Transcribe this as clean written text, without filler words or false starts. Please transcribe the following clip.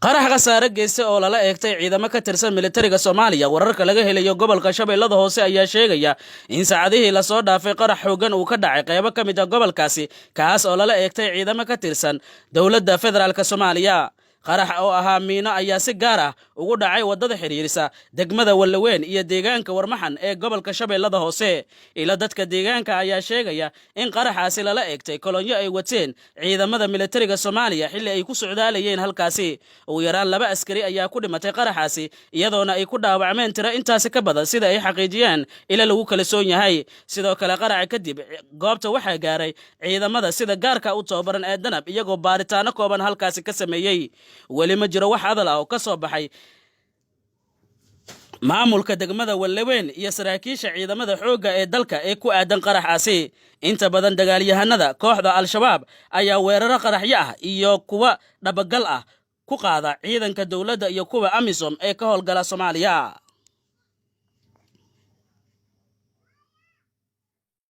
Qarax khasaare geyste oo lala eegtay ciidamo ka tirsan militariga Soomaaliya. Wararka laga helayo gobolka Shabeellada Hoose ayaa sheegaya in saacadihii lasoo dhaafay qarax xooggan uu ka dhacay qeybo ka mid ah gobolkaasi, kaas oo lala eegtay ciidamo ka tirsan dowladda federaalka Soomaaliya. Qarax oo ahaa miino ayaa si gaar ah ugu dhacay waddada xidhiirisa degmada Wallaweyn iyo deegaanka Warmaxan ee gobolka Shabeellada Hoose. Ila dadka deegaanka ayaa sheegaya in qaraxaasi lala eegtay kolonyo ay wateen ciidamada militariga Soomaaliya xilli ay ku socdaalayeen halkaasi. Ugu yaraan laba askari ayaa ku dhimatay qaraxaasi, iyadoona ay ku dhaawacmeen tiro intaasi ka badan, sida ay xaqiijiyeen ila lagu kalsoon yahay. Sidoo kale, qaraxa kadib goobta waxaa gaaray ciidamada sida gaarka u tababaran ee Danab, iyagoo baaritaano kooban halkaasi ka sameeyey. Weli ma jiro wax hadal ah oo ka soo baxay maamulka degmada Wallaweyn iyo saraakiisha ciidamada xoogga ee dalka ee ku aadan qaraxaasi. Inta badan dagaalyahanada kooxda Al-Shabaab ayaa weeraro qaraxyo ah iyo kuwa dhabagal ah ku qaada ciidanka dowladda iyo kuwa AMISOM ee ka howlgala Soomaaliya.